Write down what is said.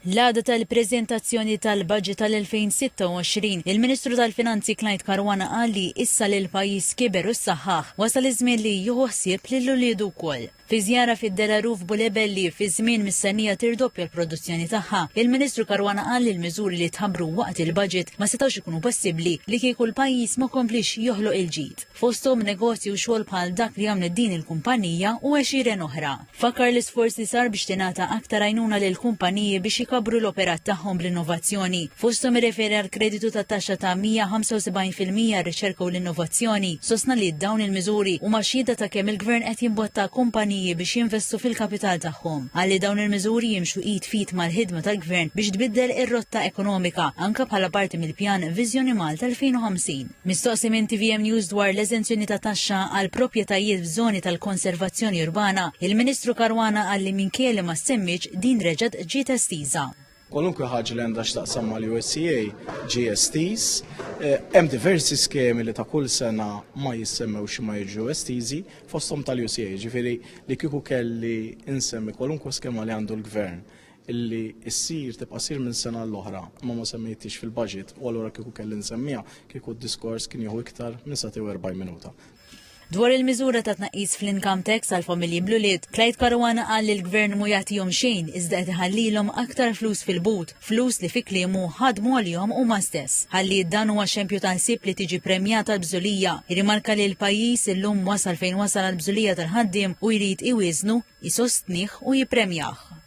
L-għada tal-preżentazzjoni tal-Budget tal-2026, il-Ministru tal-Finanzi Clyde Caruana qal li issa li l-pajjiż kiber u ssaħħaħ, wasal iż-żmien li jieħu ħsieb lil uliedu wkoll. Fi żjara fid-Delarue f'Bulebel li fi żmien mistennija tirdoppja l-produzzjoni tagħha, il-Ministru Caruana qal li l-miżuri li tħabbru waqt il-Budget ma setgħux ikunu possibbli li kieku l-pajjiż ma kompliex joħloq il-ġid. Fosthom negozji u xogħol bħal dak li għamlet din il-kumpanija u għexieren oħra. Fakkar l-isforz li sar biex tingħata aktar għajnuna lil kumpaniji biex ikabbru l-operat tagħhom bl-innovazzjoni. Fosthom irreferi għal kreditu ta' taxxa ta' 175% għar-riċerka u l-innovazzjoni. Sostna li dawn il-miżuri huma xhieda ta' kemm il-Gvern qed jimbotta kumpaniji biex jinvestu fil-kapital tagħhom. Qal li dawn il-miżuri jimxu id f'id mal-ħidma tal-Gvern biex tbiddel ir-rotta ekonomika, anke bħala parti mill-pjan Viżjoni Malta 2050. Mistoqsi minn tvm News dwar l-eżenzjoni ta' taxxa għal proprjetajiet f'żoni tal-konservazzjoni urbana, il-Ministru Caruana qal li minkejja li ma ssemmitx, din reġgħet ġiet estiża. Kwalunkwe ħaġa li għandha x'taqsam mal-USCA ġie estiż. Eh, hemm diversi skemi li ta' kull sena ma jissemmewx ma jiġu estiżi, fosthom tal-UCA, ġifieri li kieku kelli insemmi kwalunkwe skema li għandu l-gvern illi ssir tibqa' ssir minn sena l-oħra imma ma semmejtix fil-budget u allura kieku kelli nsemmiha kieku d-diskors kien jieħu iktar minn sagħtej u 40 minuta. Dwar il-miżura ta' tnaqqis fl-income tax għal familji bl-ulied, Clyde Caruana qal li l-Gvern mhu jagħtihom xejn iżda qed iħallilhom aktar flus fil-but, flus li fi kliemu ħadmu għalihom huma stess. Qal li dan huwa xempju ta' ħsieb li tiġi premjata l-bżulija. Irrimarka li l-pajjiż illum wasal fejn wasal għall-bżulija tal-ħaddiem u jrid iwieżnu, isostnih u jippremjah.